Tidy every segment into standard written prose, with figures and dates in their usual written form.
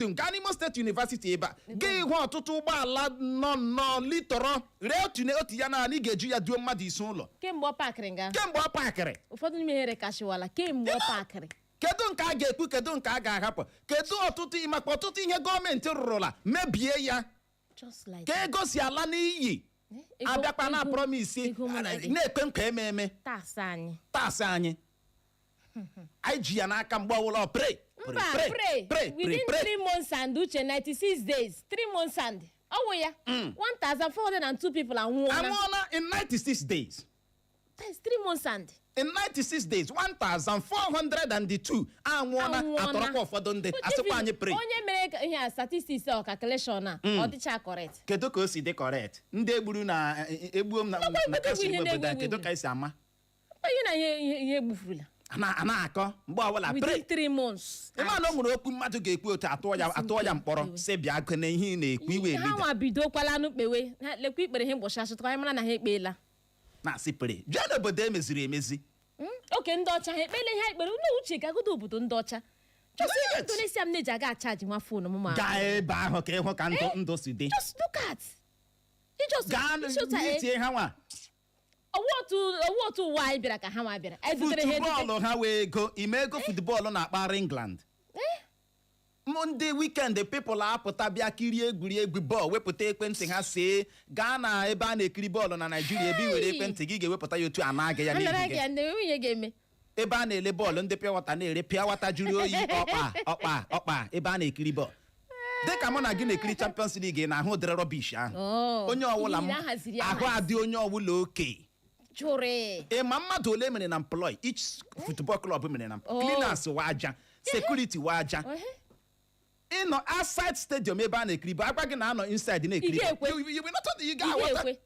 Gaa n'Imo State University ebe a, gị hụ ọtụtụ ụgbọala nọ nnọọ litọrọ ree otu na otu ya naanị ga-eju ya duo mmadụ ise ụlọ. Kemgbe ọ pakịrị nga. Kemgbe ọ pakịrị. Ụfọdụ n'ime ha rekashiwala kemgbe ọ pakịrị. Kedu nke a ga-ekwu? Kedu nke a ga-ahapụ? Kedu ọtụtụ maka ọtụtụ ihe gọọmenti rụrụla mebie ya? Just like Ka ego si ala n'iyi. Abịakwa na promise. Ego mụ na gị. Na-ekwe nkwa eme eme. Tax anyị. Tax anyị, anyị ji ya n'aka mgbe ọbụla. Pray. Mba, pray. Pray. Within pray. 3 months and, uche, 96 days, 3 months and ọwụ ya, 1402 people anwụọla. Anwụọla in 96 days. That's 3 months and In 96 days, 1402 anwụọla. Anwụọla. Atọrọkwa ụfọdụ ndị. Uche, Asịkwa anyị pray. Onye mere ka ihe a, statistics or calculation a, ọ dịcha correct? Kedu ka o si dị correct? Ndị egburu na egbuo m na Nakwa na egbute bụ kasị ihe ime obodo a, na-egbu kedu egbu. ka esi ama? Onye na ihe egbufurula. A na-akọ mgbe ọbụla pray. Within 3 months. Ịma na o nwere okwu mmadụ ga-ekwu otu atụọ ya mkpọrọ, si bịa gụne ihe ị na-ekwu iwe Ha leader. nwa bidokwala n'ukpewe ha, lekwa ikpere ha mgbọchi achụtụkwa anyị mara na ha ekpeela. Na-asị pray, jee n'obodo emeziri emezi. Oke ndị ọcha ha ekpele ihe ha ekpere unu. Uche, gagodo obodo ndị ọcha. Just Indonesia m na-eji aga achaji nwa phone m ma. Gaa ebe ahụ ka ịhụ ka ndụ si dị. Just look at you just Gaa isi otu a, n'itie ha nwa. Ọwụ otu ụwa anyị bịara ka ha nwa bịara anyị dutere ha edute. Football ha wee ego ime ego, football na-akpara England. Ndị weekend people apụta bịa kirie egwuregwu bọọlụ, wepụta ekwentị ha see. Gaa na ebe a na-ekiri bọọlụ na Naijiria, ebe i were ekwentị gị ga-ewepụta ya otu a na-aga ya A nara n'ihu gị gị. Ya ndị nwunye ga-eme. Ebe a na-ele bọọlụ, ndị pure water na-ere pure water jụrụ oyi, ọkpa ọkpa ọkpa, ebe a na-ekiri bọọlụ dịka mụ na gị na-ekiri Champions League, ị na-ahụ ụdịrị rubbish ahụ. Oh, Onye ọbụla ihe a haziri ahụ ahazi. adị onye ọbụla oke. Chụrị. Ị ma mmadụ ole mere na employ each football club mere na Oh. cleaners wa aja, security wa aja. Ịnọ outside stadium ebe a na-ekiri bụ agwa gị na anọ inside na-ekiri Ị ga-ekwe. bọọlụ. You will not, ị Ị ga-aghọta. ga-ekwe.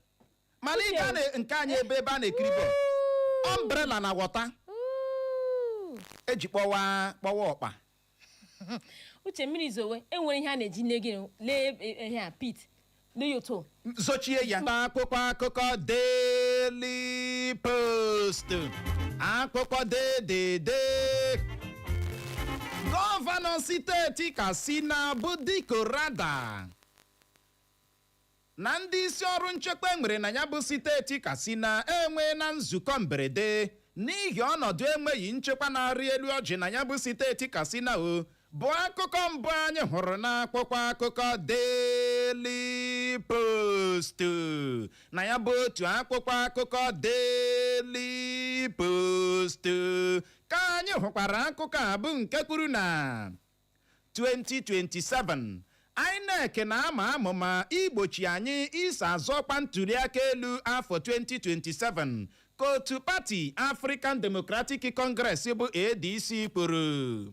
Mana ị gaa na nke anyị ebe a na-ekiri bọọlụ, umbrella na water Ooh. eji kpọwa ọkpa. Uche, mmiri zowe, enwere ihe a na-eji lee gịnị, lee ihe a pit, lee ya otu. Zochie ya. Akwụkwọ akụkọ Daily Post, akwụkwọ dedede, gọvanọ steeti Katsina bụ Dikko Radda na ndị isi ọrụ nchekwa enwere na ya bụ steeti Katsina enwee na nzukọ mberede n'ihi ọnọdụ enweghị nchekwa na-arị elu ọjị na ya bụ steeti Katsina. O bụ akụkọ mbụ anyị hụrụ n'akwụkwọ akụkọ Daily Post. Na ya bụ otu akwụkwọ akụkọ Daily Post ka anyị hụkwara akụkọ a bụ nke kwuru na 2027 INEC na-ama amụma igbochi anyị iso azọkwa ntụliaka elu afọ 2027, ka otu pati African Democratic Congress bụ ADC kwuru.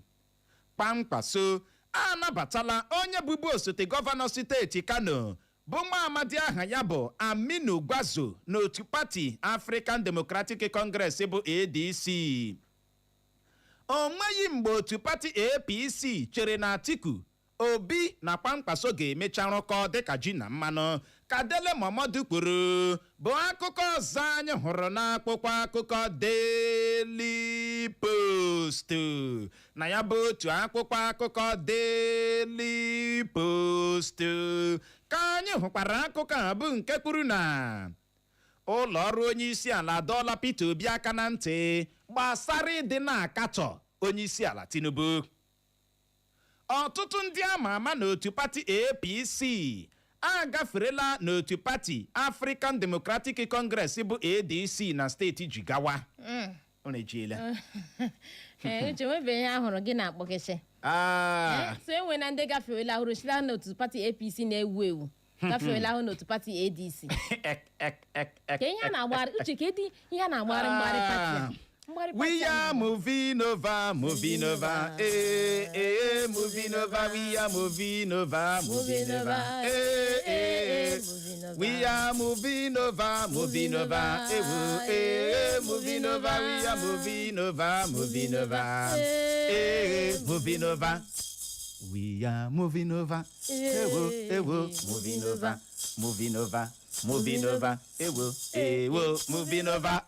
Kpamkpaso anabatala onye bụbu osote gọvanọ steeti Kano bụ nwa amadi aha ya bụ Aminu Gwarzo n'otu pati African Democratic Congress bụ ADC. O nweghị mgbe otu pati APC chere na Atiku, Obi na Kwankwaso ga-emecha rụkọ dịka ji na mmanụ, ka Dele Momodu kwuru, bụ akụkọ ọzọ anyị hụrụ n'akwụkwọ akụkọ Daily Post. Na ya bụ otu akwụkwọ akụkọ Daily Post ka anyị hụkwara akụkọ a bụ nke kwuru na ụlọ ọrụ onye isi ala adọọla Peter Obi aka na ntị gbasara ịdị na-akatọ onye isi ala Tinubu. Ọtụtụ ndị ama ama n'otu pati APC agaferela n'otu pati African Democratic Congress bụ ADC na steeti Jigawa. Unu ejiela. Ee, uche, nwebe ihe ahụrụ gị na-akpọkịchị. Ah. So enwe na ndị gafewela ahụrụ sila n'otu pati APC na-ewu ewu gafewela ahụ n'otu pati ADC. Ek, ek, ek, ek, Ka ihe a na-agbagharị, uche, ka edi ihe a na-agbagharị mgbagharị pati a, mgbagharị pati We a are moving over, moving over, eh, eh, moving over. We are moving over, moving over, eh, eh, eh. We are moving over, moving over, eh, oh, eh, moving over. We are moving over, moving over, eh, moving over. We are moving over, eh, oh, eh, oh, moving over, moving over, moving over, eh, oh, eh, oh, moving over.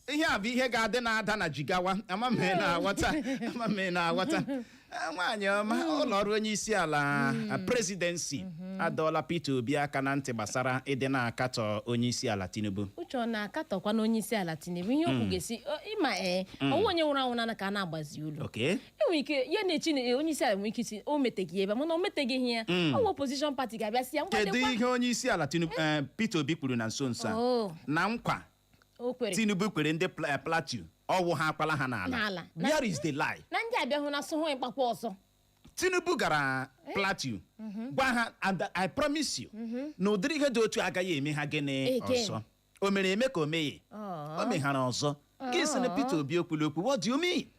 Ihe a bụ ihe ga-adị na-ada na Jigawa. Ama m ị na-aghọta, ama m ị na-aghọta. Nwaanyị ọma, ụlọ ọrụ onye isi ala, presidency, adọọla Peter Obi aka na ntị gbasara ịdị na-akatọ onye isi ala Tinubu. Uche, ọ na-akatọkwa na onye isi ala Tinubu ihe okwu ga-esi ịma ee, ọnwụ onye nwụrụ anwụ na ka a na-agbazi olu. Enwere ike ya na-echi na onye isi ala nwere ike isi o meteghị ebe, mana o meteghị ihe ya, ọ bụ opposition party ga-abịa sị ya Kedu ngwa. ihe onye isi ala Tinubu, Peter Obi kwuru na nso nso a? Oh. Na nkwa O kwere Tinubu kwere ndị Plateau, ọwụ ha akwala ha n'ala. N'ala. Where is the lie? Na ndị abịa hụ na asụ hụ ịkpakwa ọzọ. Tinubu gara Plateau gwa ha, "And I promise you," na ụdịrị ihe dị otu agaghị eme ha gịnị? Again. Ọzọ. O mere eme ka o meghe? O meghara ọzọ. Gị sị na Peter Obi okwulu okwu. What do you mean?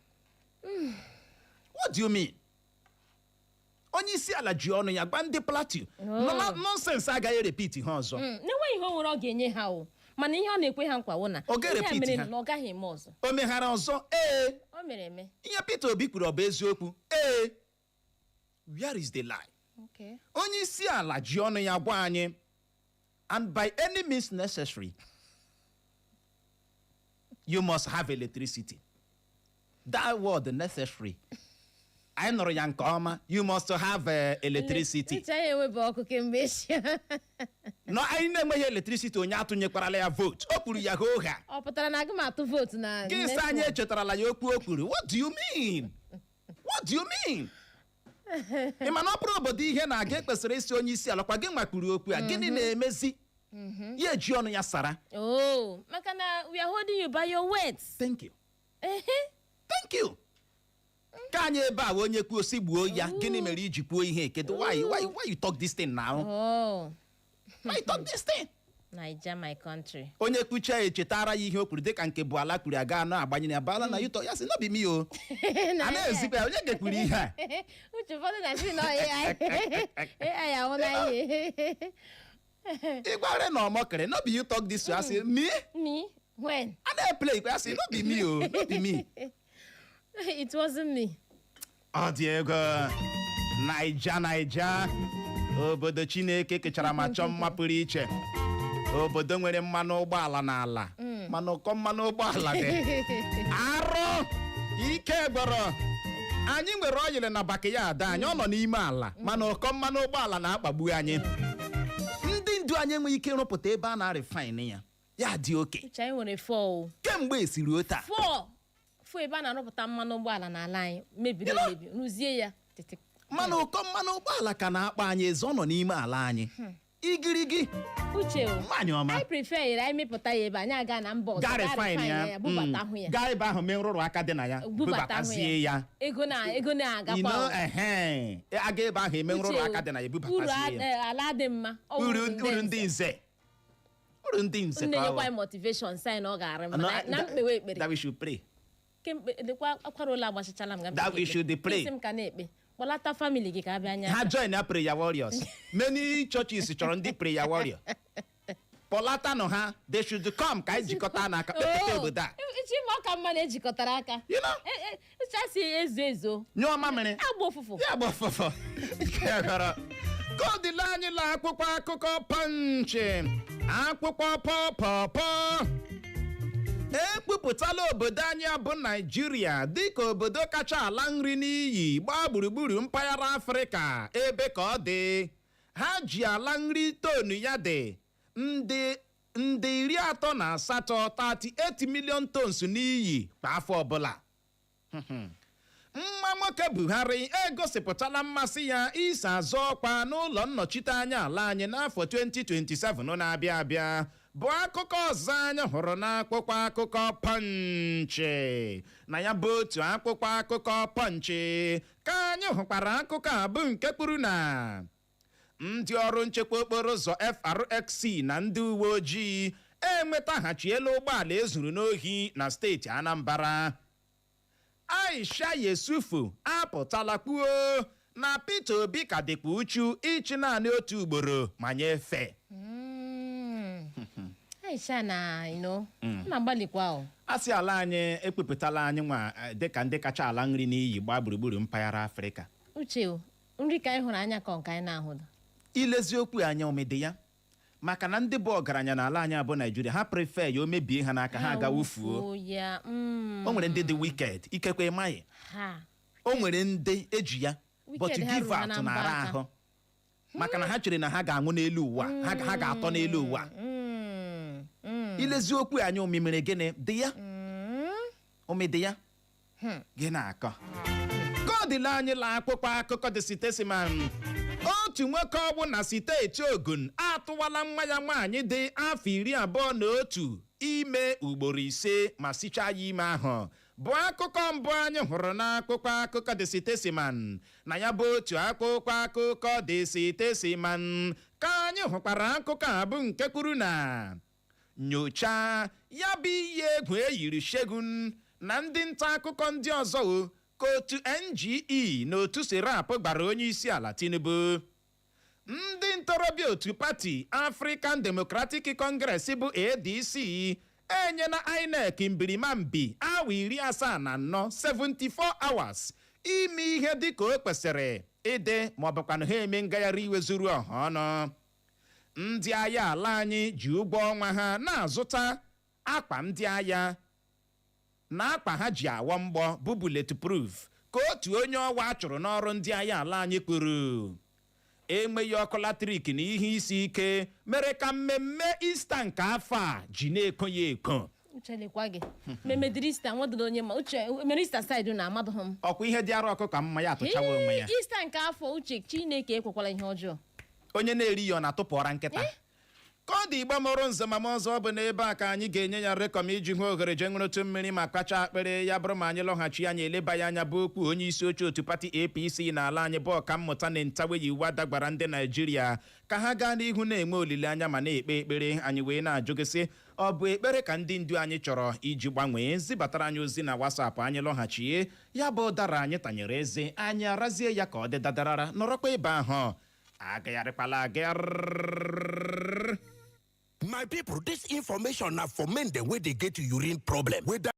What do you mean? Onye isi ala ji ọnụ ya gwa ndị Plateau nonsense agaghị repeat ha ọzọ. Na-enweghị ihe o nwere ọ ga-enye ha o, mana ihe ọ na-ekwe ha nkwa wụ na Ọ ihe a ga-repeat mere ha. na ọ gaghị eme ọzọ. O meghara ọzọ? Ee. O mere eme. Ihe Peter Obi kwuru, ọ bụ eziokwu? Ee. Where is the lie? Onye isi ala ji ọnụ ya gwa anyị, "And by any means necessary, you must have electricity." That word "necessary", anyị nụrụ ya nke ọma. You must have electricity. Uche, anyị enwebe ọkụ kemgbe echi. No, anyị na-enweghị electricity, onye atụnyekwarala ya vote. O kwuru ya hoo ha. Ọ pụtara na aga m atụ vootu na Gị next sị anyị one? Echetarala ya okwu o kwuru. What do you mean? What do you mean? Ị ma na ọ bụrụ obodo ihe na-aga, ekwesịrị isi onye isi ala kwa gị nwakwuru okwu a, gịnị na-emezi? Ya eji ọnụ ya sara. Oh, maka na we are holding you by your words. Thank you. Ehe. Thank you. Ka anyị ebe a wee onye kwuo si gbuo ya. Gịnị mere iji kwuo ihe? Kedu why you talk this thing now? Oh. Why you talk this thing? Naija, my country. Onye kwucha ya, echetara ya ihe o kwuru, dịka nke bụ ala kwuru aga anọ agbanyere ya baala na yutọ ya sị no be me o. A na-ezikwa ya onye ga-ekwuru ihe a. Uche, ụfọdụ na-asị na AI AI ahụ na ihe. Ịgware na ọmọkịrị, "No be you talk this one?" Asị me? Me when? A na-eplay ikwe, asị no be me o, no be me. It wasn't me. Ọ dị ego. Naija, Naija, obodo Chineke kechara ma chọọ mma pụrụ iche, obodo nwere mmanụ ụgbọala n'ala, mana ụkọ mmanụ ụgbọala dị arụ ike gbọrọ. Anyị nwere oil na backyard anyị, ọ nọ n'ime ala, mana ụkọ mmanụ ụgbọala na-akpagbu anyị. Ndị ndu anyị enweghị ike ịrụpụta ebe a na-refine ya, ya dị oke. Uche, anyị nwere four o. Kemgbe esiri taa. Four, four ebe a na-arụpụta mmanụ ụgbọala n'ala anyị mebiri emebi, rụzie ya tete. Mana ụkọ mmanụ ụgbọala ka na-akpa anyị eze. Ọ nọ n'ime ala anyị igirigi. Uche o. Nwaanyị ọma. Anyị prefer yere anyị mepụta ya ebe anyị aga na mba ọzọ gaa gaa refine ya, bubata hụ ya. Gaa ebe ahụ mee nrụrụ aka dị na ya. Bubata hụ. Bubatazie ya. Ego na ego na-agakwa ino o. Ehe, aga ebe ahụ eme nrụrụ Uche o, aka dị na ya, uru bubatazie ya. ala dị mma. Ọ uru wụ uru ndị nze, uru ndị nze nne ka ọ nyekwa bụ. anyị motivation sign ọ ga-arị mma No, na mkpewe ekpere. That we should pray. Kemgbe lekwa akwara ụlọ agbachachala m ga That we should pray. Isi m ka na-ekpe, kpọlata family gị ka abịa anya. Ha join ya prayer warriors. Many churches chọrọ ndị prayer warrior. Kpọlatanụ ha, they should come ka anyị jikọta n'aka kpepụta obodo a. Ichi ma ọ ka mma na ejikọtara aka. You know? Uche, asị ezo ezo Nyụọ mamịrị agba ụfụfụ. Ya bụ ọfụfụ kegọrọ kodile anyị la. Akwụkwọ akụkọ Punch, akwụkwọ pọpọpọ, ekpupụtala obodo anyị bụ Naijiria dịka obodo kacha ala nri n'iyi gbaa gburugburu mpaghara Afrịka. Ebe ka ọ dị, ha ji ala nri tonu ya dị nde 38, 38 million tons n'iyi kwa afọ ọbụla. Nwa nwoke Buhari egosipụtala mmasị ya iso azọ ọkwa n'ụlọ nnọchiteanya ala anyị n'afọ 2027 na-abịa abịa, bụ akụkọ ọzọ anyị hụrụ n'akwụkwọ akụkọ Punch. Na ya bụ otu akwụkwọ akụkọ Punch ka anyị hụkwara akụkọ a bụ nke kwuru na ndị ọrụ nchekwa okporo ụzọ FRSC na ndị uwe ojii enwetaghachiela ụgbọala ezuru n'ohi na steeti Anambra. Aisha Yesufu apụtala kwuo na Peter Obi ka dịkwa uchu ịchị naanị otu ugboro ma nyefee. Aisha na ọ na-agbalikwa o. A sị ala anyị ekpepụtala anyị nwa dịka ndị kacha ala nri n'iyi gbaa gburugburu mpaghara Afrịka. Uche o, nri ka anyị hụrụ anya ka nke anyị na-ahụdụ. Ilezi okwu anya, omede ya, maka na ndị bụ ọgaranya n'ala anyị abụ Naijiria, ha prefer ya o mebie ha n'aka ha aga wufuo. Wufuo ya. O nwere ndị dị wicked, ikekwe ịmaghị. Ha. O nwere ndị eji ya, but Wicked ha give ruru ha out na mbọ na-ara aka. ahụ, maka na ha chere na ha ga-anwụ n'elu ụwa, ha ga-atọ n'elu ụwa. Ilezi okwu anyị, omimiri gịnị dị ya? Ome dị ya gị na-akọ ka ọ dịla anyị la. Akwụkwọ akụkọ The Statesman, otu nwoke ọgbụ na steeti Ogun atụwala nwa ya nwaanyị dị afọ 21 ime ugboro 5 ma sichaa ya ime ahụ, bụ akụkọ mbụ anyị hụrụ n'akwụkwọ akụkọ The Statesman. Na ya bụ otu akwụkwọ akụkọ The Statesman ka anyị hụkwara akụkọ a, bụ nke kwuru na nyochaa ya bụ iyi egwu eyiri Segun na ndị nta akụkọ ndị ọzọ o, ka otu NGE na otu Serap gbara onye isi ala Tinubu. Ndị ntorobịa otu pati African Democratic Congress bụ ADC enyela INEC mbirimambi awa 74, 74 hours, ime ihe dị ka o kwesịrị ịdị, ma ọ bụkwanụ ha eme ngagharị iwe zuru ọha ọnụ. Ndị agha ala anyị ji ụgwọ ọnwa ha na-azụta akpa ndị agha na akpa ha ji awọ mgbọ bụ bulletproof, ka otu onye ọwa a chụrụ n'ọrụ ndị agha ala anyị kwuru. Enweghị ọkụ latrik na ihe isi ike mere ka mmemme Ista nke afọ a ji na-eko ya eko. Uche, lekwa gị memediri Ista nwadoro onye ma uche mere Ista side na amadụghị m. Ọkwa ihe dị arụ ọkụ ka mma ya atụchawa onwe ya. Ee, Ista nke afọ, uche, Chineke ekwekwala ihe ọjọọ. Onye na-eri ya ọ na-atụpụra nkịta ka ọ dị. Igbo mụrụ nze ma ọzọ, ọ bụ n'ebe a ka anyị ga-enye ya rekọm iji hụ ohere jee ṅụrụtụ mmiri ma kacha akpịrị ya. Bụrụ ma anyị lọghachi, anyị eleba ya anya bụ okwu onye isi oche otu pati APC n'ala anyị bụ Ọkammụta Nentawe Yilwatda gbara ndị Naijiria ka ha gaa n'ihu na-enwe olileanya ma na-ekpe ekpere. Anyị wee na-ajụ gị sị, ọ bụ ekpere ka ndị ndu anyị chọrọ iji gbanwee? Zibatara anyị ozi na WhatsApp. Anyị lọghachie, ya bụ ụdara anyị tanyere eze, anyị arazie ya ka ọ dị dadarara. Nọrọkwa ebe ahụ, agagharịkwala agagharị. My people, this information na for men dem wey dey get urine problem. Whether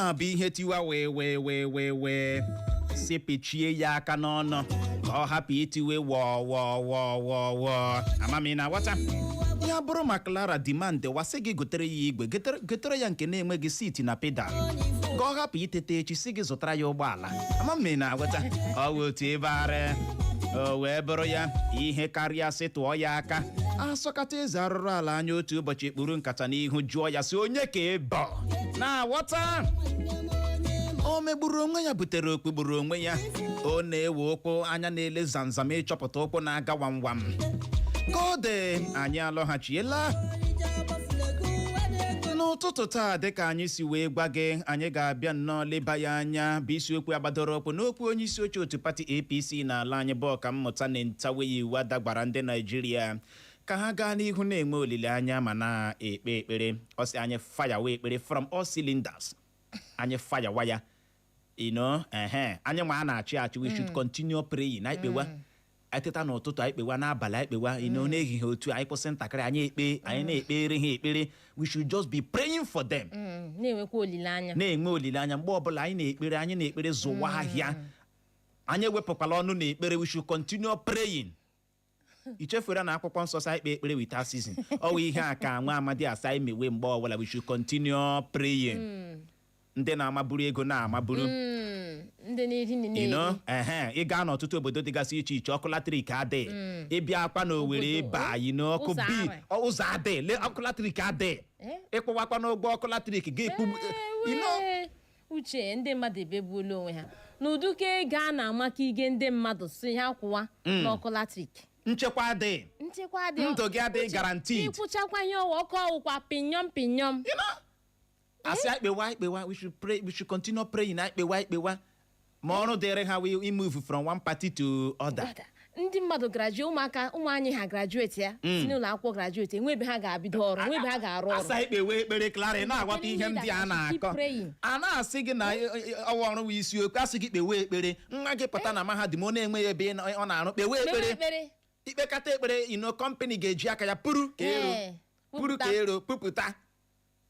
A bụ ihe tiwa wee wee wee wee wee si pichie ya aka n'ọnụ ka ọ hapụ itiwe wọọ wọọ wọọ wọọ wọọ. Amami na aghọta ya bụrụ ma Clara demand wasị gị gotere ya igwe, gotere ya nke na-enweghị seat na pedal, ka ọ hapụ itete echi si gị zụtara ya ụgbọala. Amami na aghọta ọ wụ otu ebe ara o wee bụrụ ya ihe karịa sị tụọ ya aka asọkata eze arụrụ ala anya. Otu ụbọchị kpuru nkata n'ihu jụọ ya sị, onye ka ịbọ na-aghọta o megburu onwe ya, butere okpugburu onwe ya, ọ na-ewe ụkwụ anya na-ele zamzam ịchọpụta ụkwụ na-aga wam wam. Ka ọ dị, anyị alọghachiela n'ụtụtụ taa. Dịka anyị si wee gwa gị, anyị ga-abịa nnọọ leba ya anya bụ isiokwu agbadoro okwu n'okwu onye isi oche otu pati APC n'ala anyị, bụ Ọkammụta Nentawe Iwuada, gwara ndị Naijiria ka ha gaa n'ihu na-enwe olileanya ma na-ekpe ekpere. Ọ sị anyị firewa ekpere from all cylinders, anyị firewa ya ehe anyị nwa a na-achị achị, we should continue praying na ikpewa. Anyị teta n'ụtụtụ, anyị kpewa, n'abalị anyị kpewa, n'ehihie otu anyị kwụsị ntakịrị, anyị ekpe, anyị na-ekpere ha ekpere. We should just be praying for them. Na-enwekwa olileanya. Na-enwe olileanya mgbe ọbụla anyị na-ekpere, anyị na-ekpere zụwa ahịa, anyị ewepụkwala ọnụ na ekpere. We should continue praying. Ichefuru na akwụkwọ nsọ sa ikpe ekpere without ceasing. Ọ wụ ihe a ka nwa amadi asa emewe mgbe ọbụla. We should continue praying. Ndị na-amaburu ego na-amaburu. Ndị na-eri nri na-eri. Ehe, ị gaa n'ọtụtụ obodo dịgasị iche iche, ọkụ latrik adịghị. Ịbịa akwa na Owerri Obodo, ịba ọkụ ụzọ bi arị. Ụzọ adịghị. Le ọkụ latrik adịghị. Eh? Ịkwụwakwa n'ụgwọ ọkụ latrik gị ekpugbu. Ewe, uche, ndị mmadụ ebegbuola onwe ha n'ụdịka ego a na-amaka ige ndị mmadụ si ha kwụwa n'ọkụ latrik. Nchekwa adịghị. Nchekwa adịghị. Ndụ gị adịghị Uche, guaranteed. Ịkwụchakwa ihe ọwa ọkụ ọwụkwa pinyọm pinyọm. Asị akpewa ikpewa, we should pray, we should continue praying. Akpewa ikpewa ma ọrụ dịrị ha we move from one party to other. Ndị mmadụ graduate, ụmụaka ụmụ anyị ha graduate ya si n'ụlọ akwụkwọ graduate, enwe ebe ha ga-abido ọrụ, enwe ebe ha ga-arụ ọrụ. Asa ikpewe ekpere, Clara, ị na-aghọta ihe ndị a na-akọ? Keep praying. A na-asị gị na ọwa ọrụ wụ isiokwu, asị gị kpewe ekpere. Nwa gị pụta na mahadum, ọ na-enweghị ebe ọ na-arụ, kpewe Kpewe ekpere. ekpere. Ikpekata ekpere, company ga-eji aka ya pụrụ ka ero pụrụ ka pụpụta. ero pụpụta.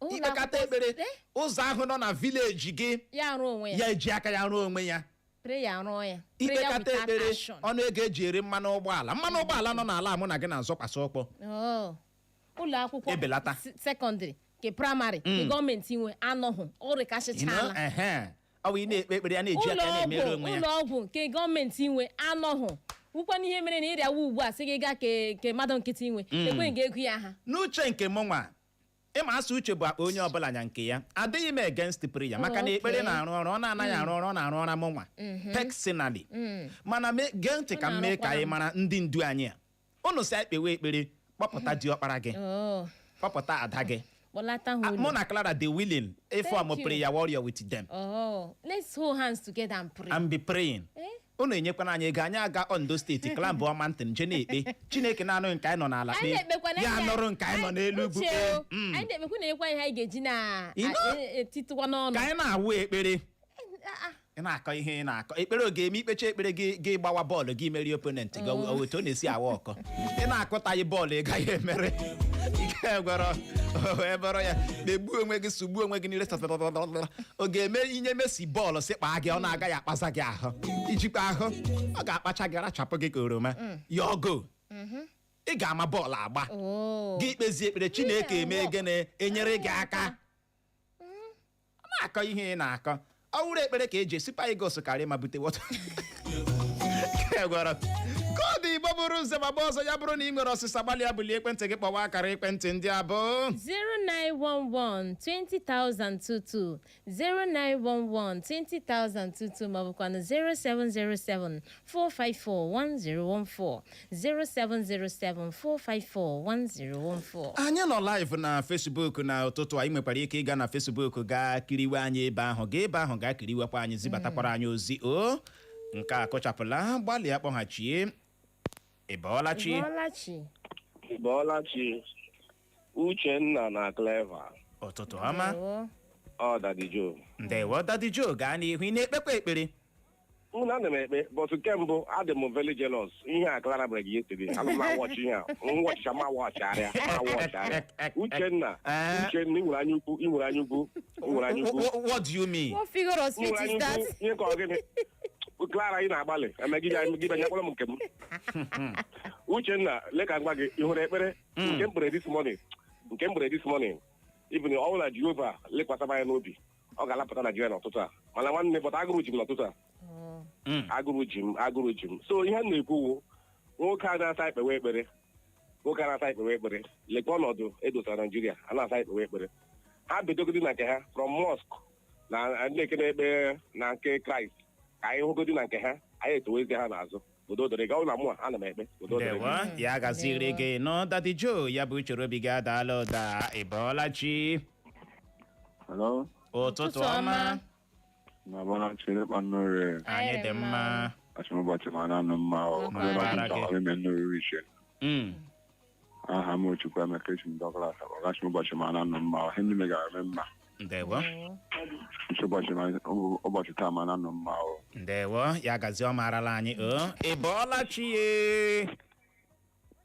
Ụlọ Ikpekata akwụkwọ ekpere, ụzọ ahụ nọ na village gị ya arụ onwe ya. Ya eji aka ya rụọ onwe ya. Prayer arụọ ya. Prayer Ikpekata without ekpere, action. ọnụ ego eji ere mmanụ ụgbọala, mmanụ ụgbọala nọ n'ala mụ na gị na-azọkwasị ụkwụ. Oh. Ụlọ akwụkwọ Ebelata. Secondary nke primary nke gọọmenti nwe anọghụ ọrịkasịchala. Ehe, ọ bụ ị na-ekpe ekpere, ya na-eji Ụlọ aka ya na-emere ọgwụ onwe ya. Ụlọ ọgwụ nke gọọmenti nwe anọghụ wukwana ihe mere na ịrịawa ugbu a sị gị gaa ke mmadụ nkịtị nwe, ekweghị gị ego ya ha. N'uche nke mụ nwa, ịma asụ uche bụ akpa onye ọbụla nya nke ya, adịghị m against prayer, maka na ekpere na-arụ ọrụ. Ọ na-anaghị arụ ọrụ, ọ na-arụ ọrụ mụ nwa personally. Mana gee ntị ka m mee ka anyị mara ndị ndu anyị a unu si anyị kpewe ekpere, kpọpụta diọkpara gị, Oh, kpọpụta ada gị. Kpọlata ha Ah, ụlọ. Mụ na Clara dey willing ịform Thank you. prayer warrior with them Oh, let's hold hands together and pray. and be praying. Eh? Unu enyekwana anyị ego, anyị aga Ondo Steeti, climb mountain, je na-ekpe Chineke na-anụ nke anyị nọ n'ala Anyị kpee na-ekpekwa na ya, anyị- nụrụ nke anyị nọ n'elu ugwu Uche kpee. o, anyị na-ekpekwa na-enyekwa ihe anyị ga-eji na etitụkwa n'ọnụ. Ka anyị na-awụ ekpere. Ah, ah. Ị na-akọ ihe ị na-akọ, ekpere oge eme ikpecha ekpere gị, gị gbawa bọọlụ gị merie opponent gị. Ọ otu ọ na-esi awa ọkọ, ị na-akụtaghị bọọlụ, ị gaghị emere ike gwọrọ wee bọrọ ya megbuo onwe gị, sugbuo onwe gị n'ire. Ọ ga-eme inye Messi bọọlụ si kpaa gị, ọ na-agaghị akpaza gị ahụ ijikwa ahụ, ọ ga-akpacha gị, rachapụ gị ka oroma ya ọgụ. Ị ga-ama bọọlụ agba. Oh. Gị kpezie ekpere, Chineke eme gịnị? Enyere gị aka. Ọ na-akọ ihe ị na-akọ, ọ wụrụ ekpere ka eji Super Eagles karịa ma bute wọta gwara ka ọ dị. Igbo bụrụ nze ma gba ọzọ, ya bụrụ na ị nwere ọsịsa, gbalịa bulie ekwentị gị kpọwa akara ekwentị ndị a bụ 0911 20022, 0911 20022, maọbụkwanụ 0707 454 1014, 0707 454 1014. Anyị nọ live na Facebook na ụtụtụ a. Ị nwekwara ike ịga na Facebook gaa kiriwe anyị ebe ahụ, gaa ebe ahụ gaa kiriwekwa anyị, zibatakwara anyị ozi. O nke a kụchapụla, gbalịa kpọghachie. Ị bọọla chi? Bọọlachi. Bọọlachi, Uchenna na Clever. Ụtụtụ ọma. Ndewo. Ọ Daddy Joe. Ndewo, Daddy Joe, gaa n'ihu. Ị na-ekpekwa ekpere? Mụ na ana m ekpe, but nke mbụ, adị m very jealous. Ihe a Clara mere gị yesterday, ana m na-awọchị ihe a, nwọchịcha ma wọchịgharịa ma wọchịgharịa. Uchenna, Uchenna, ị nwere anya ukwu, ị nwere anya ukwu, ị nwere anya ukwu. What do you mean? What figure of Ị nwere speech anya is that? ukwu. Ihe ka ọ gịnị? Clara, ị na-agbalị eme gị bịa, gị bịa nyekwara m nke m. Uchenna, lee ka m gwa gị, ị hụrụ ekpere nke m kpere this morning, nke m kpere this morning, even ọ bụrụ na Jehova lekwasị m anya n'obi, ọ ga-alapụta Naijiria n'ụtụtụ a. Mana nwanne, but agụrụ ji m n'ụtụtụ a. Agụrụ ji m, agụrụ ji m. So ihe m na-ekwu wụ, nwoke a na-asa ekpewe ekpere, nwoke a na-asa ekpewe ekpere, lekwa ọnọdụ edosara Naijiria. A na-asa ekpewe ekpere, ha bidogodi na nke ha, from mosque na ndị eke na-ekpe na nke Kraịst, ka anyị hụgodi na nke ha, anyị etowezie ha n'azụ. Udo dịrị gị. Ọ bụ na mụ a ana m ekpe, udo dịrị gị. Ndewo, ya gaziri gị nọ, Daddy Joe. Ya bụ uchere obi gị adaala ụda. Ị bọọla chi? Hello? Ụtụtụ ọma. Na bọla chere kpanore. Anyị dị mma. Achọm ụbọchị ma na-anụ mma o. Mara gị. Ọrụ ime nnọrọ iche. Aha m Chukwu Emeka Echim Douglas. Ọgachị ụbọchị ma na-anụ mma o. Ihe ndị megara eme mma. Ndewo. Nchi ụbọchị ma ụbọchị taa ma na-anụ mma o. Ndewo, ya gazi, ọ marala anyị o. Ị bọọla chi ye?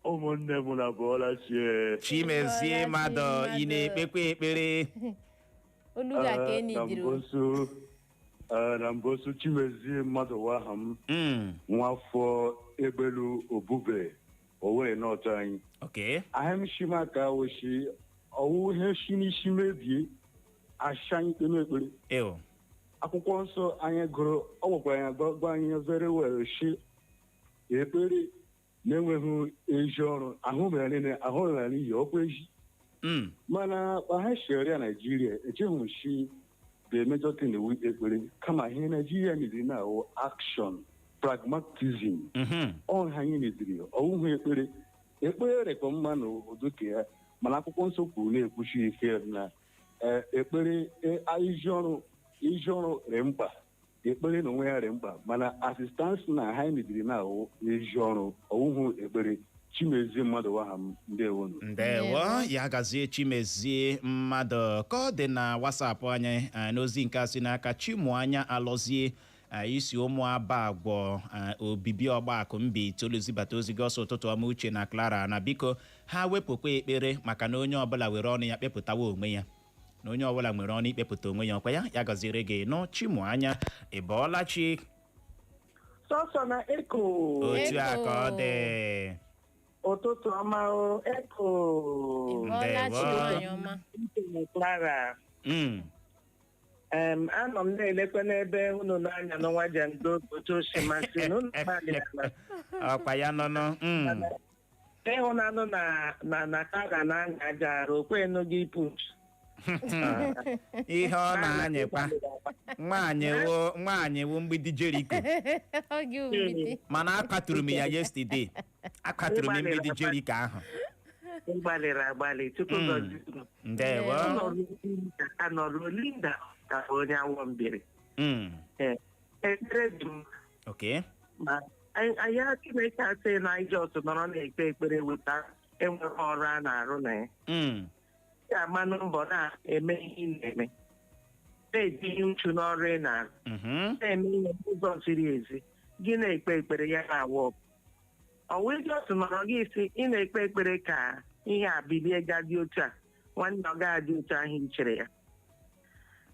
Ụmụnne m, na bụọla chie. Chimezie mmadụ, ị na-ekpekwa ekpere? Olu gị aka Na enidiri. mbosu, na mbosu, Chimezie mmadụ wa aha m. Nwafọ Egbelu Obube Owerri North anyị. Ahịa m shima ka woshi ọwụ ihe shi n'isi mebie asha anyị kpeme ekpere. Ew. Akwụkwọ nsọ anyị gụrụ, ọ gwakwara anyị, gwa anyị very well, shi ekpere na-enweghị ezi ọrụ ahụ mere niile ahụ mere n'ihi ọkwa ezi. Mana ha sharia Naijiria echeghị m shi the major thing wu ekpere, kama ihe Naijiria nidiri na awụ action, pragmatism. Ọ ha anyị nidiri ọwụhụ ekpere. Ekpere rekọ mma na odoke ya, mana akwụkwọ nsọ kwuru na-ekwuchi ike na ekpere, ezi ọrụ, ezi ọrụ rị mkpa, ekpere na onwe ya rị mkpa, mana assistance na ha nidiri na awụ ezi ọrụ, ọwụhụ ekpere. Chimezie mmadụ waha m, ndewonu. Ndewo, ya gazie, Chimezie mmadụ. Ka ọ dị na WhatsApp anyị, n'ozi nke a si n'aka Chimuanya Alọzie, isi ụmụ aba agwọ, obibi ọgbakụ mba itoolu, zibata ozi gị ọsọ: "Ụtụtụ ọma, Uche na Clara. Na biko, ha wepụkwa ekpere, maka na onye ọbụla were ọnụ ya kpepụtawa onwe ya, na onye ọbụla nwere ọnụ ikpepụta onwe ya." Ọkwa ya ya gọziere gị nụ, Chimuanya. Ị bọọla chi? Sọsọ na Eko. Otu a ka ọ dị. Ụtụtụ ọma o, Eko. Ịbọọla chi? Ndewo. Nwanyị ọma. Ntị Clara. Anọ m na-elekwe n'ebe unu na-anya n'ọnwa jendo otu o si masị na unu gbalịala. Ọkwa ya nọnụ. Ịhụnanụ na Clara na-anya aja arụ okwenu gị put. Ihe ọ na-anyịkwa, nwaanyị wo, nwaanyị wo mgbidi Jeriko. Oge mgbidi. Mana akwaturu m ya yesterday, akwaturu m mgbidi Jeriko ahụ. Ị gbalịrị agbalị, Chukwu gọzie unu. Ndewo. Anọrụ Linda ka bụ onye awọ mbiri. Ee, ekpere dị m ma anyị Chineke asị na anyị just nọrọ na-ekpe ekpere weta enweghị ọrụ a na-arụ na ya. Ị ga-amanụ mbọ na-eme ihe ị na-eme, na-etinye uchu n'ọrụ ị na-arụ, na-eme ihe n'ụzọ ziri ezi, gị na-ekpe ekpere ya na-awa ọkụ. Ọwụ just nọrọ gị si ị na-ekpe ekpere ka ihe a bilie ga dị otu a, nwanne, ọ gaghị otu ahụ i chere ya.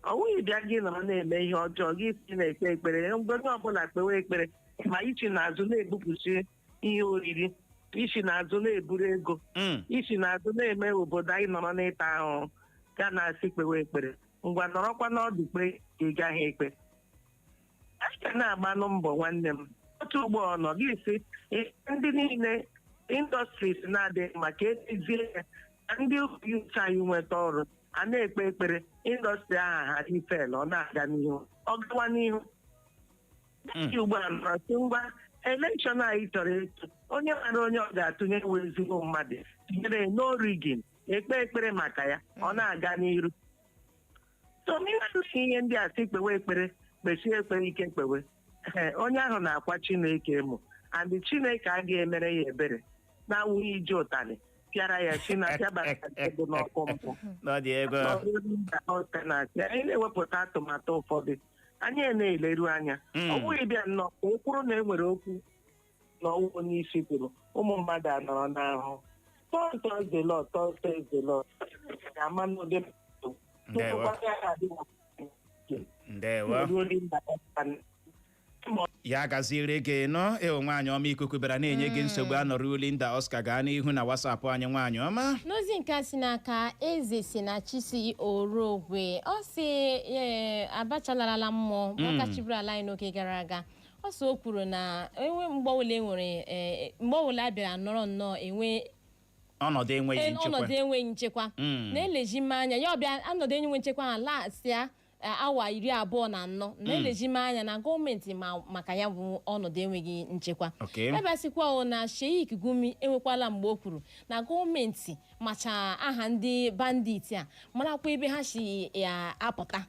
Ọ wụghị bịa gị nọrọ na-eme ihe ọjọọ, gị si na-ekpe ekpere. Mgbe onye ọbụla kpewe ekpere, ma ichi n'azụ na-ebupụsi ihe oriri, isi n'azụ na-eburu ego, isi n'azụ na-eme obodo anyị nọrọ n'ịta ahụhụ, ga na-asị kpewe ekpere. Ngwa, nọrọkwa n'ọdụ kpe ka ị gaghị ekpe. Anyị ga na-agbanụ mbọ, nwanne m. Otu ugbo ọ nọ gị si ndị niile industries na-adịghị maka edezie ya ka ndị youth anyị nweta ọrụ, a na-ekpe ekpere industry ahụ ghara ifel, ọ na-aga n'ihu, ọ gawa n'ihu. Ugbu a nọrọ sị ngwa, election anyị chọrọ ịtụ, onye mara onye ọ ga-atụnye wee ezigbo mmadụ tinyere no rigging, ekpe ekpere maka ya, ọ na-aga n'iru. So ihe ndị a sị kpewe ekpere, kpesie ekpere ike, kpewe. Ee, onye ahụ na-akwa Chineke emo, and Chineke agaghị emere ya ebere na-awụghị iji ụtalị pịara ya si na pịabara ego n'ọkụ mpụ. Ọ dị ego. Anyị na-ewepụta atụmatụ ụfọdụ. Anyị na-eleru anya. Ọ bụghị bịa nnọọ ka o kwuru na e nwere okwu na ọwụ onye isi kwuru, ụmụ mmadụ anọrọ n'ahụ. Thus says the Lord, thus says the Lord. Ama n'ụdị. Ndewo. Ndewo. Ya gaziere gị nọ eo, nwaanyị ọma. Ikuku bịara na-enye gị nsogbu. Anọrọ Linda Oscar, gaa n'ihu na WhatsApp anyị, nwaanyị ọma. N'ozi nke a si n'aka Eze si na Chisi Orogwe, ọ si ee, Abacha larala mmụọ maka chiburu ala anyị n'oge gara aga. Ọ sị o kwuru na enwe mgbe ọbụla e nwere mgbe ọbụla a bịara nọrọ nnọọ enwe ọnọdụ enweghị nchekwa. Ọnọdụ enweghị nchekwa na-elejime anya ya ọbịa ọnọdụ enweghị nchekwa ha lasịa awa 24, na-elejime anya na gọọmenti ma maka ya bụ ọnọdụ enweghị nchekwa. Ebe sịkwa o na Sheikh Gumi enwekwala mgbe o kwuru na gọọmenti macha aha ndị bandit a, marakwa ebe ha si ya apụta.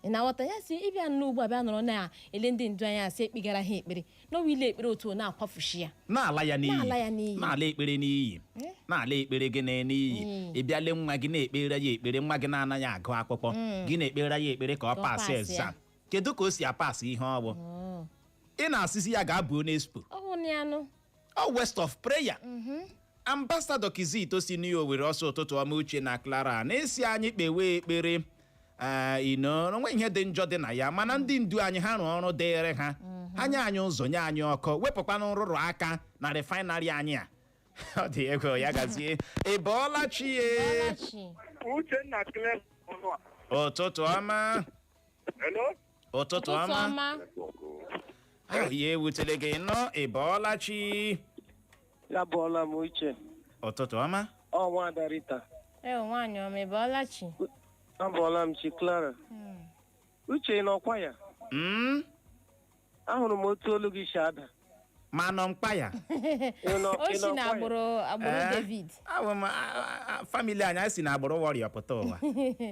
Ị na-aghọta ya? Si ịbịa n'ugbu a bịa nọrọ na-ele ndị ndu anyị, asị ekpegara ha ekpere n'ọwa ile ekpere otu ọ na-akwafushi ya. Na-ala ya n'iyi. Na-ala ya n'iyi. Na-ala ekpere n'iyi. Eh? Na-ala ekpere gị n'iyi. Ị bịa lee nwa gị na-ekpere ya ekpere, nwa gị na-anaghị agụ akwụkwọ, gị na-ekpere ya ekpere ka ọ Ka ọ pasị pasị ya. Exam, kedu ka o si apasị ihe ọ bụ ị na-asịzi ya ga-abụ n'expo? Ọ hụ na ya nụ. Ọ waste of prayer. Ambassador Kizito si New Owerri, ọsọ ụtụtụ ọma, Uche na Clara. Na-esi anyị kpewe ekpere ino onwe ihe dị njọ dị na ya, mana ndị ndu anyị ha rụọ ọrụ dịịrị ha, ha nye anyị ụzọ, nye anyị ọkụ, wepụkwanụ nrụrụ aka na refinery anyị a. Ọ dị ego ya gazie. Ị bọọla chi ye? Bọlachi. Uchenna Clem. Ụtụtụ ọma. Hello? Ụtụtụ ụtụtụ ọma. Ọma. Ah, ya ewutele gị nọ. Ị bọọla chi? Ya bụọla m, Uche. Ụtụtụ ọma. Ọ nwada Rita. Ee, nwaanyị ọma, ị bọọla chi? Abụọla m chi, Clara. Uche, ị nọkwa ya? Ahụrụ m otu olu gị si ada. Ma nọ mkpa ya. Ị nọ O ị si nọkwa na ya? agbụrụ Eh? David. Awụ m family anyị si na agbụrụ warrior pụta ụwa.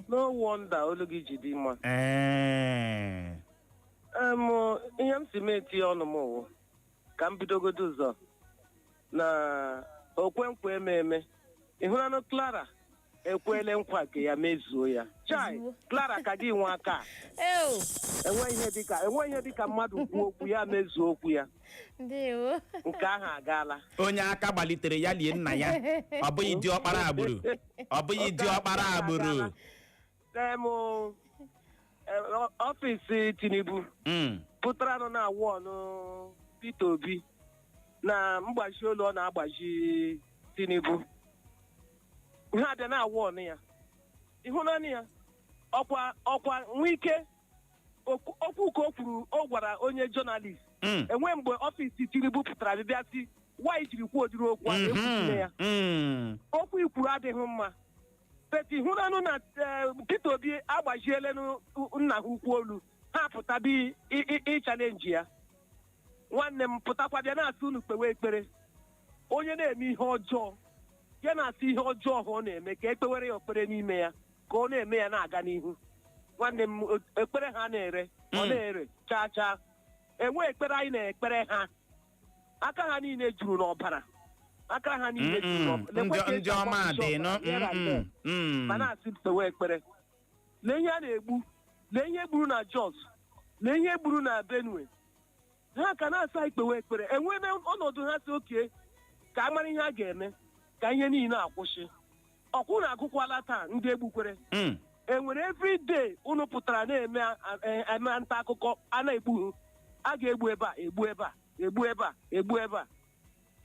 No wonder olu gị ji dị mma. Ee. Em, ihe m si m etinye ọnụ m wụ ka m bidogodo ụzọ na okwenkwa eme eme. Ị hụranụ, Clara ekwele nkwa nke ya, mezuo ya. Chai! Ozugbo. Clara, ka gị nwe aka a. Eo. Enwe ihe dịka mmadụ kwuo okwu ya, mezuo okwu ya. Ndewo. Nke ahụ agaala. Onye aka gbalitere ya lie nna ya. Ọ bụghị diọkpara agbụrụ, ọ bụghị diọkpara agbụrụ. Em, office Tinubu pụtara nọ na awọnụ Peter Obi na mgbaji olu ọ na-agbaji Tinubu. Ha abịa na awọnụ ya, ịhụnanya ya, ọkwa Nwike okwu okwu ka o kwuru, o gwara onye journalist. Enwe mgbe office Tinubu pụtara bịa sị nwaanyị jiri kwuo ụdịrị okwu ahụ, ekwuchine ya. Okwu ikwuru adịghị mma. Peti hụranụ na Peter Obi agbajielenu nna ha ukwu olu, ha pụta bi ị challenge ya. Nwanne m pụtakwa bịa na-asị unu kpewe ekpere. Onye na-eme ihe ọjọọ ya na-asị ihe ọjọọ ha ọ na-eme ka ekpewere ya ekpere n'ime ya, ka ọ na-eme ya na-aga n'ihu. Nwanne m, ekpere ha na-ere ọ na-ere chaa chaa. Enwe ekpere anyị na-ekpere ha, aka ha niile juru n'ọbara, aka ha niile juru n'ọbara. Ndị Lekwe ka esi ndị ọma akpọpụta dị nọ. ọbara here and there. Ma na-asị kpewe ekpere. Lee ihe a na-egbu, lee ihe gburu na Jos, lee ihe gburu na Benue. Ha ka na-asa ikpewe ekpere. Enwebe ọnọdụ ha si oke ka a mara ihe a ga-eme ka ihe niile akwụsị. Ọkwụ na-agụkwala taa ndị egbukwere. Enwere everyday unu pụtara na-eme eme nta akụkọ a na-egbu ha. A ga-egbu ebe a, egbu ebe a, egbu ebe a, egbu ebe a.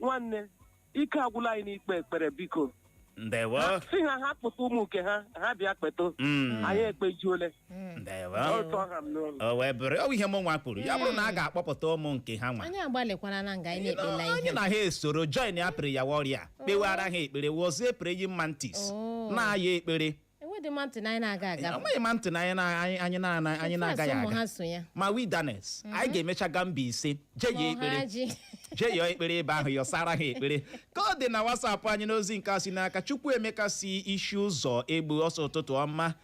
Nwanne, ike agwụla anyị n'ikpe ekpere, biko. Ndewo. Si ha ha kpụta ụmụ nke ha, ha bịa kpeto. Anyị ekpejuole. Ndewo. Otu ọha m n'ụlọ. O wee bụrụ ọ bụ ihe mụ nwa kwuru, ya bụrụ na a ga-akpọpụta ụmụ nke ha nwa. Anyị agbalịkwara na nga anyị na-ekpela anyị ihe. Na ha esoro join ya prayer warrior, kpewara ha ekpere, wozie praying mantis. Na-aya ekpere. Enwedị mountain anyị na-aga aga. Enweghị mountain anyị na- anyị anyị na- anyị na-agaghị ụmụ aga. Ha so ya. Ma wilderness anyị ga-emecha gaa Mbaise jee ya ekpere. Ma ọha ji. Jee yọọ ekpere ebe ahụ, yọsara ha ekpere. Ka ọ dị na WhatsApp anyị, n'ozi nke a si n'aka Chukwuemeka si isi ụzọ egbu, ọsọ ụtụtụ ọma,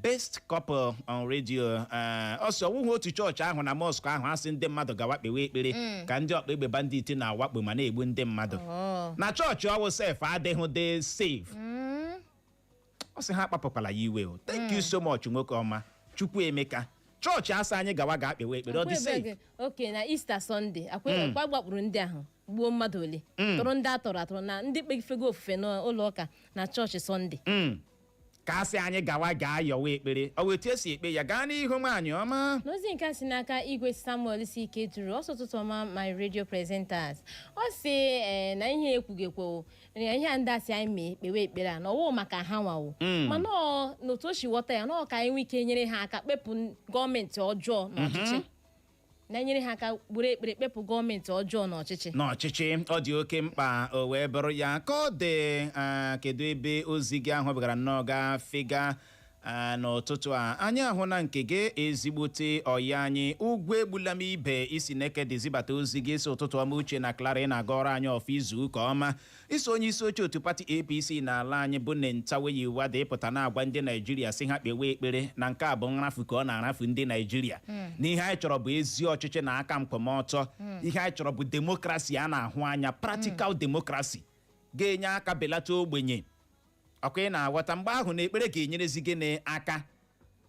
best couple on radio. Ọsọ ọwụghị otu chọọchị ahụ na mosque ahụ asị ndị mmadụ gawa kpewe ekpere ka ndị ọkpa egbe bandit na-awakpo ma na-egbu ndị mmadụ. Na chọọchị ọwụ sef adịghị dị safe. Ọ sị ha akpapụkwala ya iwe. O thank you so much, nwoke ọma Chukwuemeka. Chọọchị asa anyị gawa ga kpewe ekpere, ọ dị Akwa ebe safe? Oke na Easter Sunday, akwa akwa gbakpụrụ ndị ahụ, gbuo mmadụ ole, tụrụ ndị atọrọ atọrọ na ndị kpefego ofufe n'ụlọ ụka na chọọchị Sunday. Ka a sị anyị gawa gaa yọwa ekpere, ọ wụ etu esi ekpe ya? Gaa n'ihu, nwaanyị ọma. N'ozi nke a si n'aka Igwe Samuel si ike duru ọsọ, ụtụtụ ọma, my radio presenters. Ọ sị ee, na ihe ekwugekwo na ihe a ndị asị anyị mee kpewe ekpere a na ọwụ maka ha nwawo, mana ọ n'otu o si ghọta ya na ọ ka anyị nwee ike nyere ha aka kpepụ gọọmenti ọjọọ n'ọchịchị, na-enyere ha aka gburu ekpere kpepụ gọọmenti ọjọọ n'ọchịchị. N'ọchịchị, ọ dị oke mkpa. O wee bụrụ ya ka ọ dị. Kedu ebe ozi gị ahụ bịara nnọọ gaa fega n'ụtụtụ a? Anyị ahụ na nke gị, ezigbote ọyị anyị, Ugwu Egbula M Ibe, isi Nekede zibata ozi gị. Isi ụtụtụ ọma, Uche na Clara, ị na-aga ọrụ anyị ọfụ. Izu ụka ọma. Iso onye isi oche otu pati APC n'ala anyị bụ Nentawe Yilwatda ịpụta na-agwa ndị Naijiria si ha kpewe ekpere, na nke a bụ nrafu ka ọ na-arafu ndị Naijiria, na ihe anyị chọrọ bụ ezi ọchịchị na aka nkwụmọtọ. Ihe anyị chọrọ bụ democracy a na-ahụ anya, practical democracy ga-enye aka belata ogbenye. Ọkwa ị na-aghọta? Mgbe ahụ na ekpere ga-enyerezi gịnị aka?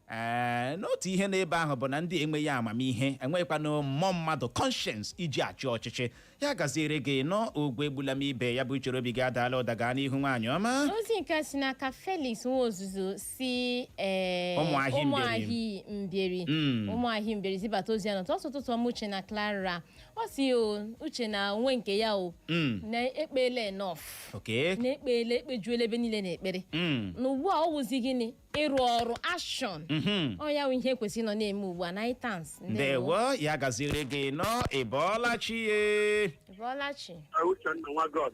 Ee, n'otu ihe n'ebe ahụ bụ na ndị enweghị amamihe, enweghịkwanụ mmụọ mmadụ, conscience iji achị ọchịchị. Ya gaziere gị nọ, Ogwe Egbula M Ibe. Ya bụ uchere obi gị adaala ụda. Gaa n'ihu, nwaanyị ọma. Ozi nke a si n'aka Felix Nwaozuzo si Ụmụahị Mbieri. Ụmụahị Mbieri. Ụmụahị Mbieri zibata ozi ya n'ụtụtụ. Ụtụtụ ọma, Uche na Clara. Ọ si o uche na onwe nke ya o na ekpele enough, na ekpele ekpejuola ebe niile na ekpere, na ugbu a ọ wụzi gịnị? Ịrụ ọrụ, action. Ọ ya wụ ihe kwesịrị nọ na-eme ugbu a na itans. Ndewo, ya gaziere gị nọ. Ị bọọla chi ye? Bọọla chi. Uchenna nwa God.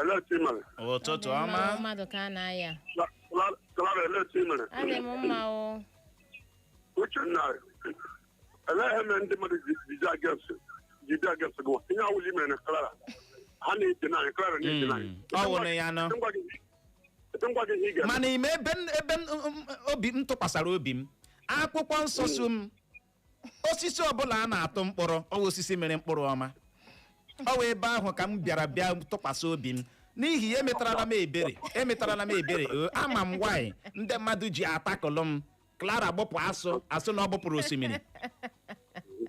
Ele otu ị mere? Ụtụtụ ọma. Mmadụ ka a na-aya. Clara, ele otu ị mere? Adị m mma o. Uchenna, ele ihe mere ndị mmadụ ji against gị? Ihe ọwụla i mere na Clara, ha na-ede naanị Clara na-ede naanị. Ọ wụ na ya nọ. Ngwa gị ihe ị ga-eme. Mana ime ebe obi m tụkwasara obi m, akwụkwọ nsọ so m, osisi ọbụla a na-atụ mkpụrụ, ọ wụ osisi mere mkpụrụ ọma. Ọ wụ ebe ahụ ka m bịara bịa tụkwasị obi m. N'ihi ya, emetarala m ebere, emetarala m ebere o. Ama m why ndị mmadụ ji atakụlụ m. Clara gbụpụ asụ, asụ na ọ gbụpụrụ osimiri.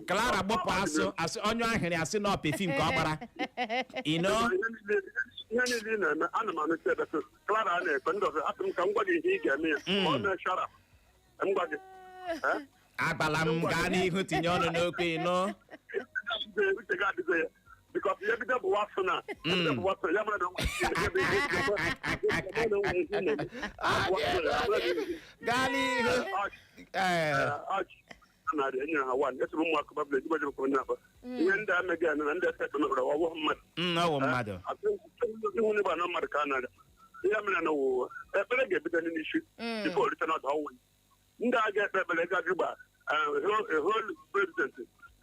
Clara gbụpụ asụ, asụ ọnyụ ahịrị, asị na ọ perfume ka ọ gbara ino. Ihe niile ị na-eme, ana m anụcha ebe sị Clara a na-ekpe ndị ọzọ. Asị m ka m gwa gị ihe ị ga-eme ya ma ọ mee shara m gwa gị. Eh? Agbala m. Gaa n'ihu, tinye ọnụ n'okwu ino. Uche gị adịghị ya because ihe bido bụ wasụ na bido bụ wasụ ya mara na onwe ihe bụ ihe ihe na-eme. Gaa n'ihu, ee. Narị enyere ha one esoro ụmụaka babụla ejigbo jebekwa onye akpa ihe ndị ameghị ya na ndị ese ekpe mebara ọwụ mmadụ. Ọ wụ mmadụ. Ihu n'igba na mmadụ ka a na-arịa ihe mere na ụwa ekpere ga-ebido n'isi before rute n'ọdụ ọnwụ. Ndị a ga-ekpe ekpere gaji gba whole president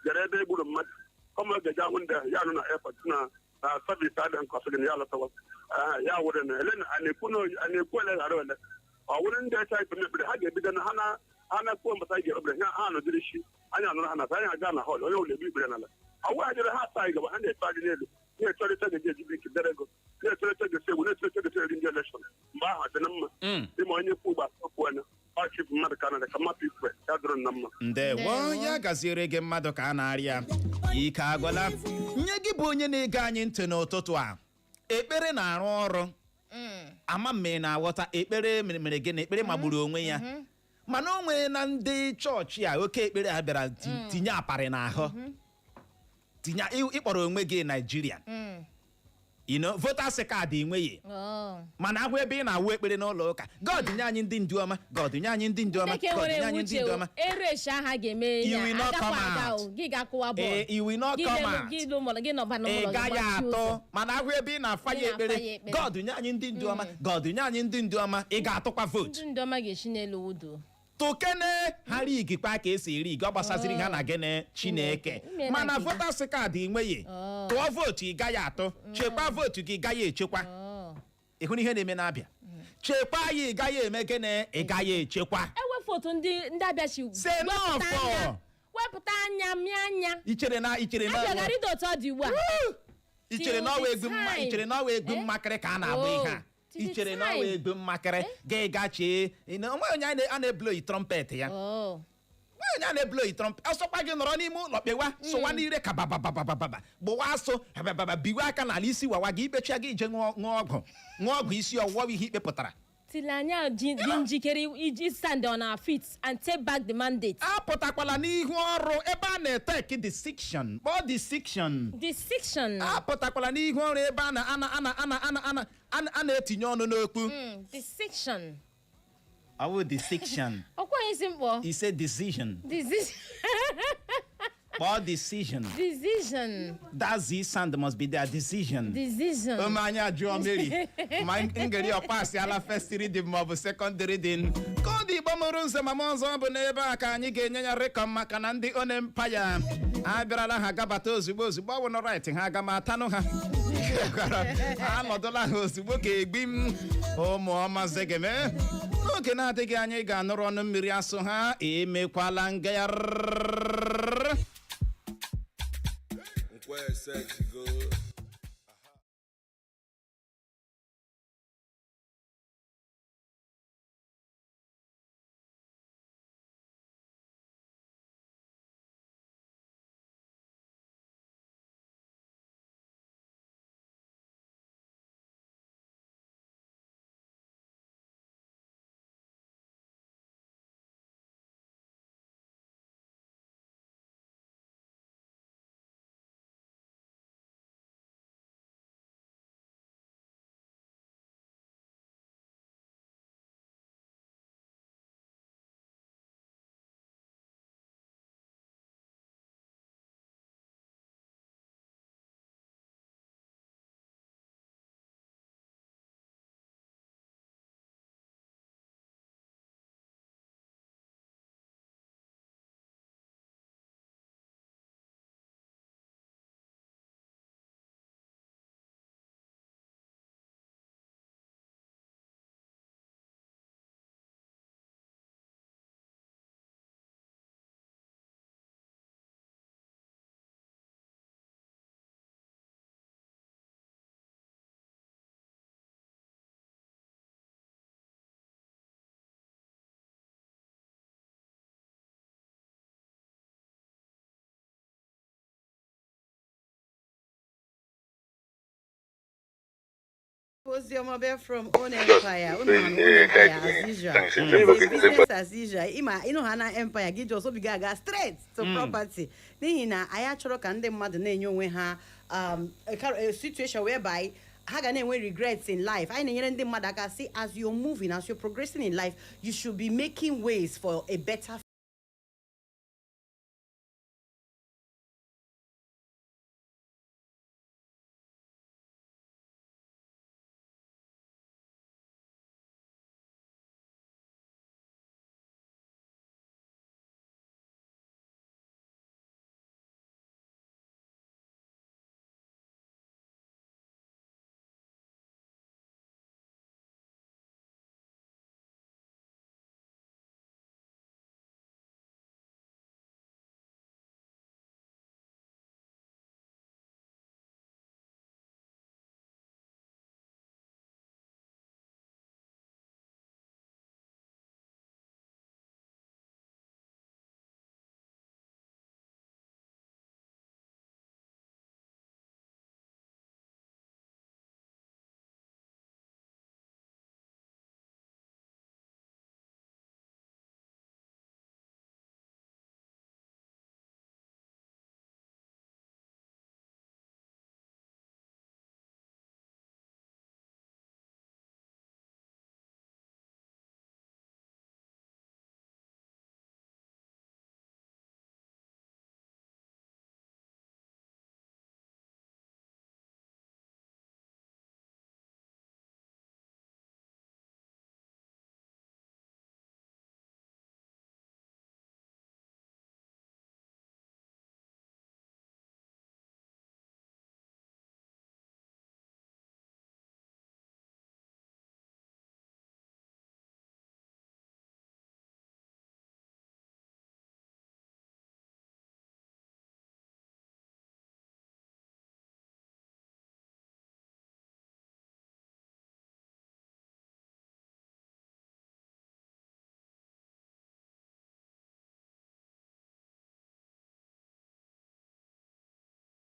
gara ebe e gburu mmadụ, kọma ga-eji ahụ ndị ahụ ya nọ na airport na service adịghị nke ọsọ gị na ya lọtawa ya were na ele na a na-ekwu na a na-ekwu ele ghara ole. Ọ wụrụ ndị ọcha ikpe ekpere ha ga-ebido na ha na ha na-ekwu mbata anyị ga-ekpere ha, ha nọdịrị isi anyị anụrụ ha na anyị aga na hall, onye ụlọ egbu ikpere n'ala. Ọ wụ jere ha asa anyị gaba, ha na-efe anyị n'elu, na-echọrịta ga-eji ejibi ike dere ego, na-echọrịta ga-esi egwu, na-echọrịta ga-esi eri ndị election mgbe ahụ dị na mma. Dị ma onye kwu gbasa okwu anya ọchị bụ mmadụ ka a na ka mmadụ ikwe ya dụrụ na mma. Ndewo. Ndewo. Ya gaziere gị, mmadụ ka a na-arịa. Ike agwụla nye gị bụ onye na-ege anyị ntị n'ụtụtụ a. Ekpere na-arụ ọrụ. Ama m na-aghọta. Ekpere mere gịnị? Ekpere magburu onwe ya, mana o nwee na ndị chọọchị a oke ekpere a bịara tinye aparị n'ahụ, tinye ịkpọrọ onwe gị Naijiria, voters card enweghị, Oh. mana ahụ ebe ị na-awụ ekpere n'ụlọ ụka, "God nye anyị ndị ndu ọma, God nye anyị ndị ndu ọma, Ndị ke God nwere nye anyị ndị uche ndu ọma." erechi aha ga-eme You ya will not agakwa come aga out. o gị ga-akụwa bọọlụ. You will not Gị come lelu- out. Gị lụ gị nọba Ị n'ụlọ gị gaghị gbachie atụ ụzọ. mana ahụ ebe ị na-afa Ị ya na-afa ekpere, ya ekpere. "God nye anyị ndị ndu ọma, God nye anyị ndị ndu ọma," ị ga-atụkwa vote. Ndị ndị ọma ga-esi n'elu wudo. Tokene ha rigikwa ka esi eri ọ gbasaziri ha na gịnị? Chineke. Ime na Mana nke gị. voters card ị nweghị, Oh. tụọ vote ị gaghị atụ, chekwa vote gị, ị gaghị echekwa. Oh. Ị hụrụ ihe na-eme n'Abịa? Chekwa ya, ị gaghị eme gịnị? Ị gaghị echekwa. Ewefu otu ndị Abịa si Say no wepụta anya, wepụta anya mịa anya. Ichere na Abịa gara ịdị otu ọ dị ugbu a. Ichere na ọwa egwu mma Till the ichere na ọwa egwu time. mmakịrị ka a na-agba ihe a. Oh, till the Ichere na ọwa time. egwu mmakịrị ga gachie onwe onye a na-ebloyi trumpet ya. Oh. Onye a na-eblow trumpet, ọsọkwa gị nọrọ n'ime ụlọ kpewa, sụwa n'ire ka babababababa, gbụwa asụ bababa, biwe aka n'ala, isi wawa gị, ikpechia gị ije ṅụọ ṅụọ ọgwụ, ṅụọ ọgwụ isi ọwụwa. Ihe ikpe pụtara. Till anyị dị njikere iji stand on our feet and take back the mandate. Apụtakwala n'ihu ọrụ ebe a na-etake decision. Kpọọ decision. Decision. Apụtakwala n'ihu ọrụ ebe a na ana ana ana ana ana ana a na-etinye ọnụ n'okwu. Decision. Ọ bụ decision. Ọkwa anyị si mkpọ. Ise decision. Decision. Kpọọ decision. Decision. That Z sound must be there. Decision. Decision. Ome anya jụọ Mary ma ngeri ọpasịala first reading ma ọ bụ second reading. Ka ọ dị, Igbo mụrụ nze mama ọzọ, bụ n'ebe a ka anyị ga-enye ya rekọm, maka na ndị onempaya abịarala. Ha gabata ozugbo ozugbo. Ọ bụ na right ha aga ma atanụ ha anọdụla ha ozugbo ka egbi m ụmụ ọma zegeme. N'oge na-adịghị anya, ị ga-anụrụ ọnụ mmiri asụ ha emekwala ngagharị. Nkwese go. Oziọma bịa from Own Empire. Unu ma na Own Empire, as usual. It's business as usual. Ịma ịnụ ha na Empire gị, just obi gị aga straight to property. N'ihi na anyị achọrọ ka ndị mmadụ na-enye onwe ha a situation whereby ha ga na-enwe regrets in life. Anyị na-enyere ndị mmadụ aka si, as you're moving, as you're progressing in life, you should be making ways for a better